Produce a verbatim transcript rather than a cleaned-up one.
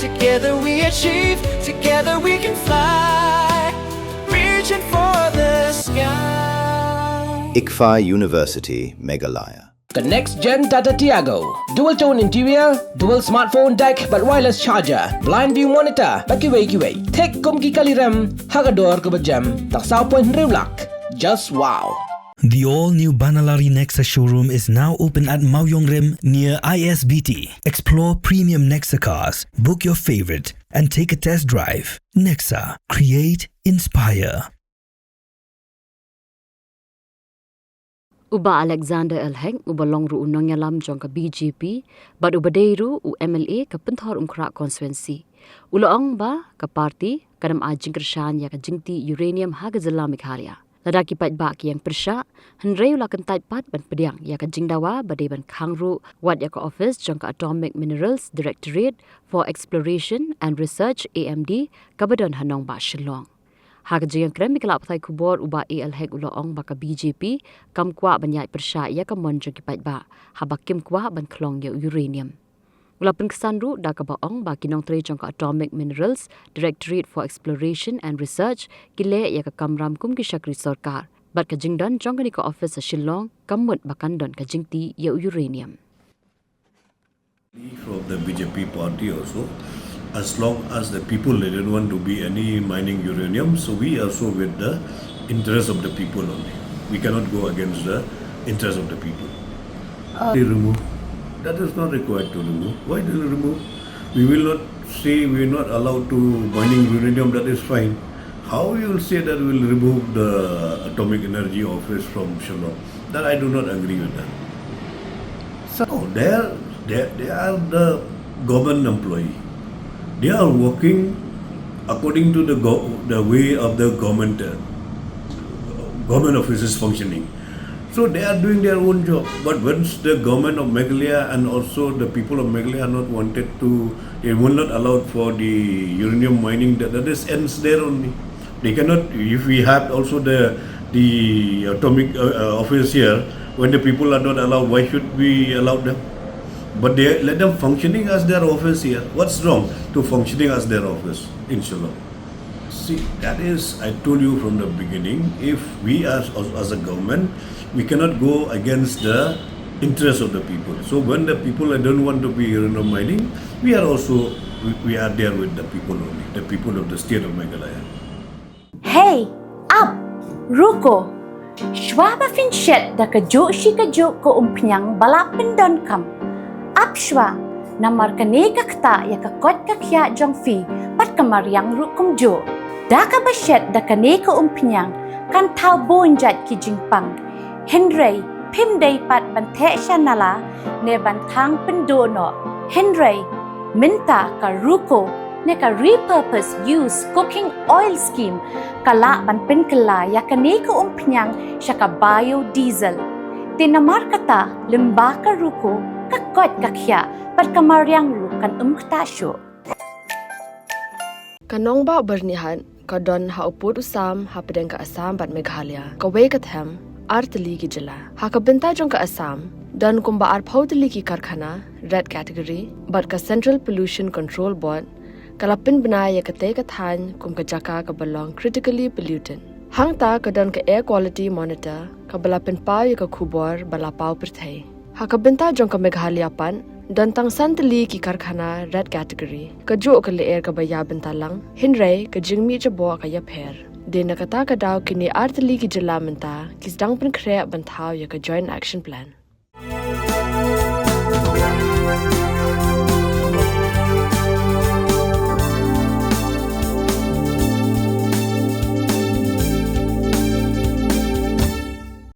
Together we achieve, together we can fly. Reaching for the sky. ICFAI University, Meghalaya. Ka next gen Tata Tiago. Dual tone interior, dual smartphone deck bad wireless charger, blind view monitor bad kiwei kiwei. Thik kum ki kali rem ha ka dor kaba jem. Tang saw point hynriew lak. Just wow. The all-new Banalari Nexa showroom is now open at Mawiong Rim near I S B T. Explore premium Nexa cars. Book your favorite and take a test drive. Nexa, create, inspire. U Bah Alexander L Hek, uba long ruh u nongïalam jong ka B J P bad uba dei ruh u M L A ka Pynthorumkhrah constituency, u la ong ba ka party kan ym ai jingkyrshan ïa ka jingtih uranium ha ka jylla Meghalaya. Lada ki paidbah ki ïeng pyrshah, hynrei u la kyntait pat ban pdiang ïa ka jingdawa ba dei ban khang ruh wat ïa ka office jong ka Atomic Minerals Directorate for Exploration and Research, A M D, kaba don ha nongbah Shillong. Ha ka jingïakren bad ki lad pathai khubor, u Bah A L Hek u la ong ba ka B J P kam kwah ban ïaid pyrshah ïa ka mon jong ki paidbah haba kim kwah ban khlong ïa u uranium. U la pynksan ruh da kaba ong ba ki nongtrei jong ka Atomic Minerals Directorate for Exploration and Research ki leh ïa ka kamram kum ki shakri sorkar bad ka jingdon jong kane ka office ha Shillong kam mut ba kan don ka jingtih ïa u uranium. From the B J P party also, as long as the people, they don't want to be any mining uranium, so we also with the interest of the people only. We cannot go against the interest of the people. They remove. That is not required to remove. Why they will remove? We will not say we are not allowed to mining uranium, that is fine. How you will say that we will remove the Atomic Energy Office from Shillong? That I do not agree with that. So they are, they, they are the government employee. They are working according to the go, the way of the government, uh, government offices functioning. So they are doing their own job. But once the government of Meghalaya and also the people of Meghalaya are not wanted to, they will not allow for the uranium mining, that, that is ends there only. They cannot, if we have also the, the atomic, uh, uh, office here, when the people are not allowed, why should we allow them? But they let them functioning as their office here. What's wrong to functioning as their office in Shillong? See, that is, I told you from the beginning, if we as, as, as a government, we cannot go against the interest of the people. So when the people don't want to be uranium mining, we are also, we, we are there with the people only, the people of the state of Meghalaya. Hei, ap, ruko. Shuwa ba phin shet da kajuh shi kajuh ka umphniang ba la pyndonkam, ap shuwa, namar kane ka ktah ïa ka koit ka khiah jong phi bad ka mariang ruh kumjuh. Da kaba shet da kane ka umphniang kan thaw bun jait ki jingpang. Hynrei phim dei pat ban theh sha nala ne ban thang pynduh noh. Hynrei mynta ka ruko ne ka repurpose use cooking oil scheme ka lah ban pynkylla ïa kane ka umphniang sha ka biodiesel. Te namar kata, lyngba ka ruko, ka koit ka khiah bad ka mariang ruh kan ym ktah shuh. Ka nongbah Byrnihat ka don ha u pud u sam hapdeng ka Assam bad Meghalaya, kawei ka them, ar tylli ki jylla. Ha ka bynta jong ka Assam, don kumba arphew tylli ki karkhana red category, bad ka Central Pollution Control Board ka la pynbna ïa katei ka thaiñ kum ka jaka kaba long critically polluted. Hangta ka don ka Air Quality Monitor kaba la pynpaw ïa ka khubor ba la paw pyrthei. Ha ka bynta jong ka Meghalaya pat, don tang san tylli ki karkhana red category, kajuh ka lyer kaba ïa bynta lang, hynrei ka jingmih jaboh ka ïapher. Dei na kata ka daw kine ar tylli ki jylla mynta ki sdang pynkhreh ban thaw ïa ka Joint Action Plan.